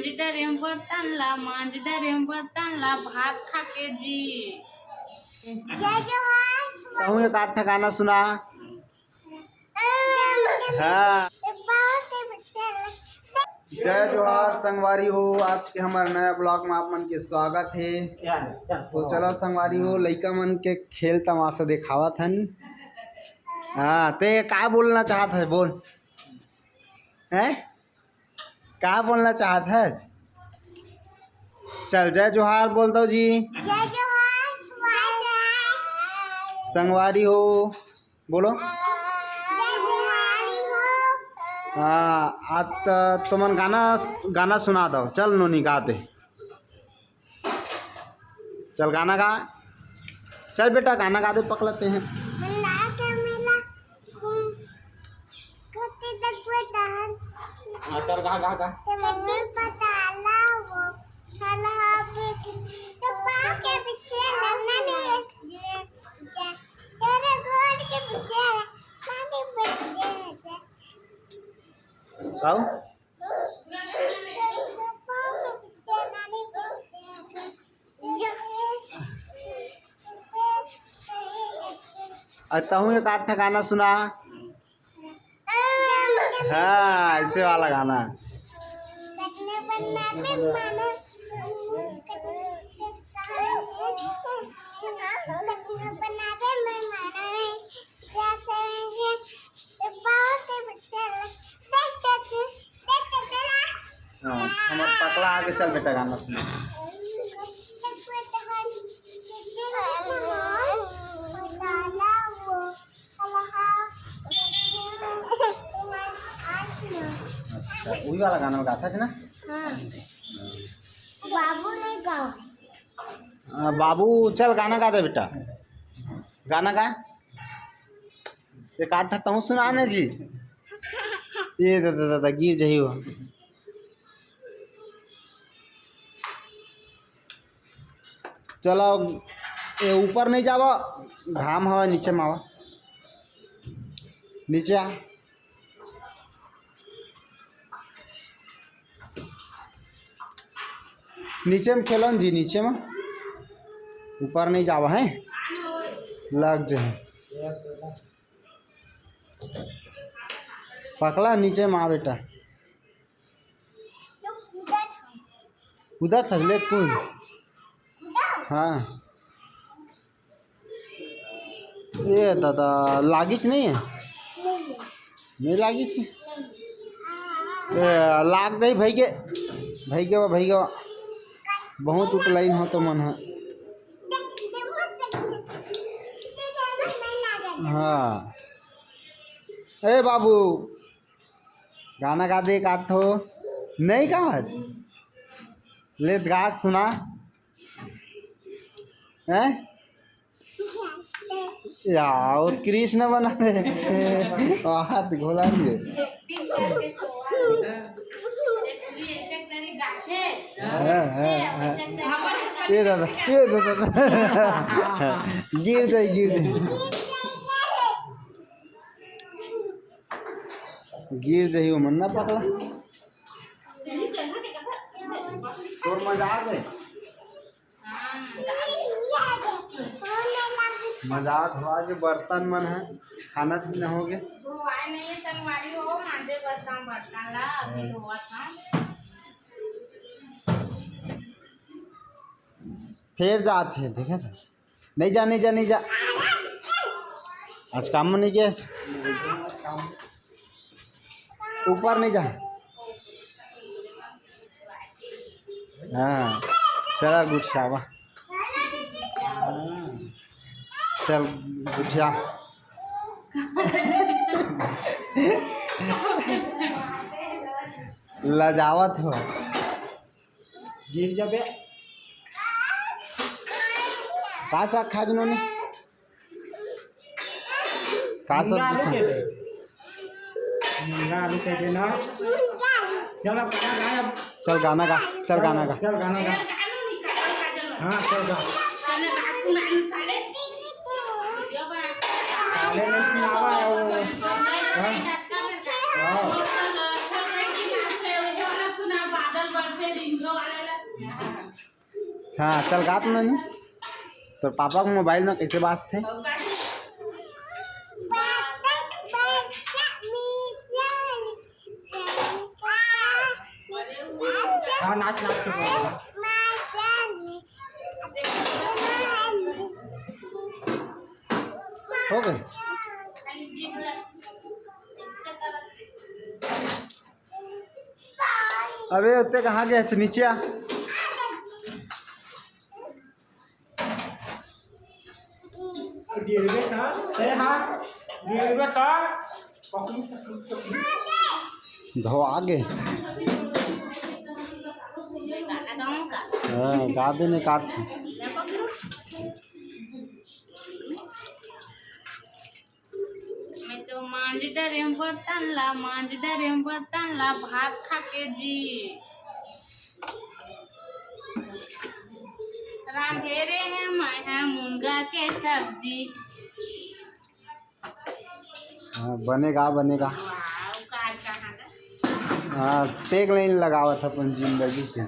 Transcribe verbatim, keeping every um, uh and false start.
मांज डरेम बर्तन ला, मांज डरेम बर्तन ला, भात खा के जी। जय जोहार। कहूँ एक आध ठा गाना सुना। हाँ। जय जोहार संगवारी हो, आज के हमर नया vlog में आप मन के स्वागत हे। तो चलो संगवारी हो, लइका मन के खेल तमाशा देखावत हन। हाँ, ते का बोलना चाहत है, बोल। हैं? का बोलना चाहत है? चल, जय जोहार बोल दो जी। जय जोहार, संगवारी हो। संगवारी हो, बोलो। जय जोहारी हो। हाँ, आज त तुमन गाना, गाना सुना दो। चल नोनी, गा दे। चल गाना गा। चल बेटा, गाना गा दे, पकलते हैं। मंदार के मेला घूम, कते तक बेटा। हाँ, चल गा, गा, गा। ते मम्मी पता ला वो, खाला पे, तो पाँव के पीछे लड़ना नहीं है। तेरे गोड़ के पीछे लड़ना नहीं है। आओ। अ, तहूँ एक आध ठा गाना सुना। हाँ, ऐसे वाला गाना। हाँ, हमर पकला आगे चल बेटा, गाना सुना। अच्छा, वही वाला गाना गाता है ना? हाँ। बाबू नहीं गाओ। आ, बाबू, चल गाना गा दे बेटा, गाना गा। एक आध ठा तहूँ सुना ना जी। ये दादा, दादा, गिर जाही हो। चलो, ये ऊपर नहीं जावा, घाम हवा, नीचे में आवा, नीचे आ। नीचे में खेलन जी, नीचे में, ऊपर नहीं जावा है, लग जाए। पकला नीचे में आ बेटा। कूदत हस, ले कूद। हाँ। ए दादा, लागिच नहीं है? नहीं लागिच? ए, लाग गई भाई के, भाई के बा, भाई के बा। बहुत उतलाइन हो तो मन है। हाँ। ए बाबू, गाना गा दे एक आध ठो। नहीं गा आज? ले गा के सुना। हैं? या, वो कृष्ण बना दे। हाथ घोला लिए। हाँ, हाँ, हाँ। ये दादा, ये दादा। गिर जाए, गिर जाए। गिर जाही ओमन ना पकला। तोर मजाक है। मजाक हुआ के बर्तन मन है, खाना पीना हो गया। धोवाए नहीं है, संगवारी हो, मांजे बर्तन, बर्तन ला अभी धोवत हन। फेर जात हे, देखे था। नहीं जा, नहीं जा, नहीं जा। आज काम में नहीं गया। ऊपर नहीं जा। हाँ, चला गुठियावा। चल गुठिया। लजावत हो। गिर जाबे। का साग खाए नोनी? का सब्जी खाए? झींगा आलू के दे ना। चल अब गाना गा अब। चल गाना गा, चल गाना गा। चल गाना गा। हाँ, चल गा। काले नहीं सुनावा है वो। हाँ? हाँ। हाँ, चल गा तो नोनी। तोर पापा के मोबाइल में कैसे बाजथे? हाँ, नाच, नाच के बोल। हो गए। अबे, ओते कहाँ गए? अच्छा, नीचे आ। गिरबे का? ए, हाँ। गिरबे का? धो आगे। हाँ, गा देने काट। मैं तो मांज डरेम बर्तन ला, मांज डरेम बर्तन ला, भात खा के जी। रांधे रे हे मैं हा मुनगा के सब्जी। हाँ, बनेगा, बनेगा। वाह, का, कहाँ का? हाँ, tagline लगावत अपन जिंदगी के।